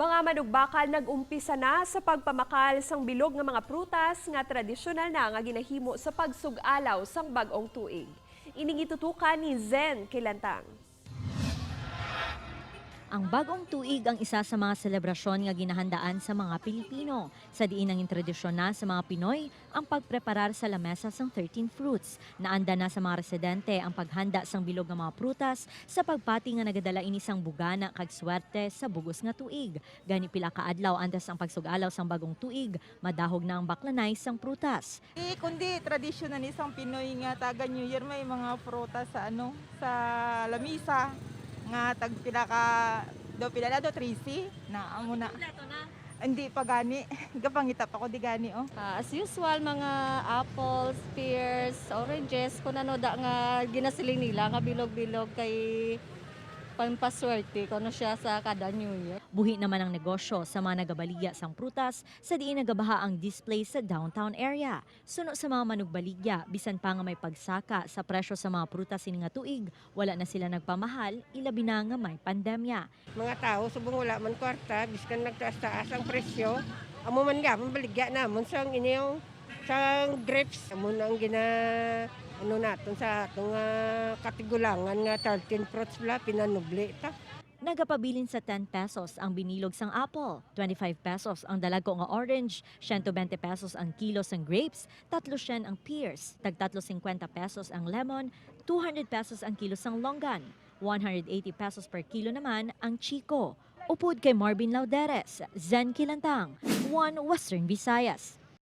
Mga manugbakal nag-umpisa na sa pagpamakal sang bilog nga mga prutas nga tradisyonal na nga ginahimo sa pagsug-alaw sang bag-ong tuig. Ining itutukan ni Zen Kilantang. Ang bagong tuig ang isa sa mga selebrasyon nga ginahandaan sa mga Pilipino. Sa diin ang tradisyon na sa mga Pinoy ang pagpreparar sa lamesa sang 13 fruits. Naanda na sa mga residente ang paghanda sang bilog nga mga prutas sa pagpati nga nagadala ini sang bugana kag swerte sa bugos nga tuig. Gani pila ka adlaw antes ang pagsug-alaw sang bagong tuig, madahog na ang baklanay sang prutas. Eh, kundi tradisyon na ni isang Pinoy nga taga New Year may mga prutas sa ano, sa lamisa nga tag pila ka do, pila na do, 13 na amo na. Hindi pa gani. Gapangita pa ko di gani oh. Ah, as usual, mga apples, pears, oranges, kung ano da nga ginasiling nila, nga bilog-bilog kay pampaswerte kuno siya sa kada New Year. Buhi naman ang negosyo sa mga nagabaligya sang prutas sa diin nagabaha ang display sa downtown area. Suno sa mga manugbaligya, bisan pa nga may pagsaka sa presyo sa mga prutas sini nga tuig, wala na sila nagpamahal, ilabi na nga may pandemya. Mga tao subong wala man kwarta, biskan nagtaas-taas ang presyo, amo man ga baligya namon sang inyong sang grapes. Amo na ang gina ano naton sa atong katigulangan nga 13 fruits bla pinanubli ta. Nagapabilin sa 10 pesos ang binilog sang apple, 25 pesos ang dalago nga orange, 120 pesos ang kilo sang grapes, 300 ang pears, tag 350 pesos ang lemon, 200 pesos ang kilo sang longan, 180 pesos per kilo naman ang chico. Upod kay Marvin Lauderes, Zen Kilantang, One Western Visayas.